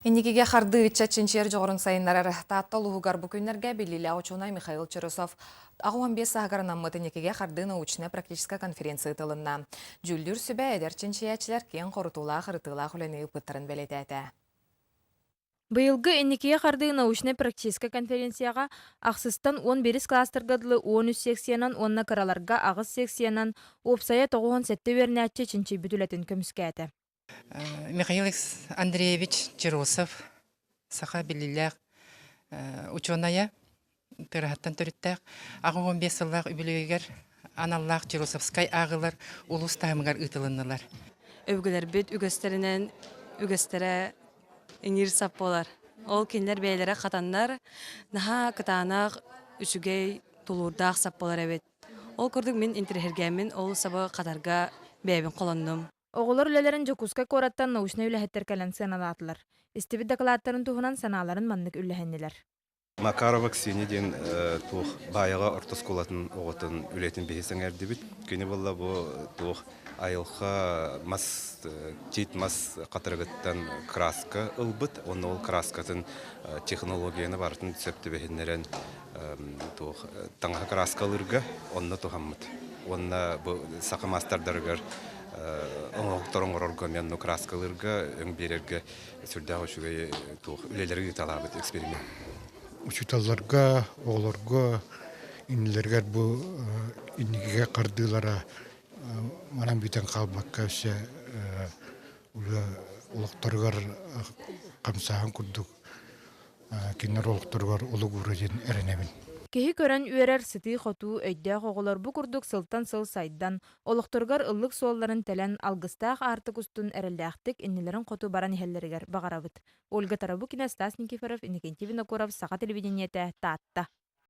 Инникигэ хардыы ыччат чинчийэр дьоҕурун сайыннарар Таатта улууһугар бу күннэргэ биллиилээх учуонай Михаил Черосов 85 сааһыгар анаммыт Инникигэ хардыы научнай-практическай конференция ыытылынна. Дьүүллүүр сүбэ эдэр чинчийээччилэр киэҥ хорутуулаах, ырытыылаах үлэни ыыппыттарын бэлиэтээтэ. Быйылгы Инникигэ хардыы научнай-практическай конференцияҕа ахсыстан 11 класстарга дылы 13 секциянан уонна кыраларга аҕыс секциянан уопсайа 97 үөрэнээччи чинчийбит үлэтин көмүскээтэ. Михаил Андреевич Черосов саха биллиилээх учуонайа, Тыараһаттан төрүттээх, 85 сыллаах үбүлүөйүгэр аналлаах Черосовскай ааҕыылар улуус таһымыгар ыытылыннылар. Өбүгэлэрбит үгэстэринэн үгэстэрэ иҥиир сап буолар. Ол кинилэр бэйэлэрэ хатаннар, наһаа кытаанах, үчүгэй, тулуурдаах сап буолар эбит. Ол курдук мин интэриэһиргээммин ол сабы хатарга бэйэбин холоннум. Оҕолор үлэлэрин Дьокуускай куораттан научнай үлэһиттэр кэлэн сыаналаатылар. Истибит дакылааттарын туһунан санааларын маннык үллэһиннилэр. Макарова Ксения диэн туох Баайаҕа орто оскуолатын оҕотун үлэтин биһи сэҥээрдибит. Кини буолла бу туох айылҕа мас тиит мас хатырыгыттан краска ылбыт уонна ол краскатын технологияны барытын сөп түбэһиннэрэн туох таҥаһы краскалыырга онно туһаммыт. Уонна бу саха маастардарыгар оҥоһуктар оҥорорго эмиэ онно краскалыырга, өҥ биэрэргэ сүрдээх үчүгэй туох үлэлэри ыыталаабыт эксперимент. Учууталларга, оҕолорго иннилэригэр бу инникигэ хардыылара манан бүтэн хаалбакка өссө олохторугар хамсааһын курдук кинилэр олохторугар олук уура диэн эрэнэбин. Киһи көрөн үөрэр сытыы-хотуу, өйдөөх оҕолор бу курдук сылтан сыл сайдан, олохторугар ыллык суолларын тэлэн, алгыстаах аартык устун эрэллээхтик иннилэрин хоту баран иһэллэригэр баҕарабыт. Ольга Тарабукина, Стас Никифоров, Иннокентий Винокуров, Саха телевидениетэ, Таатта.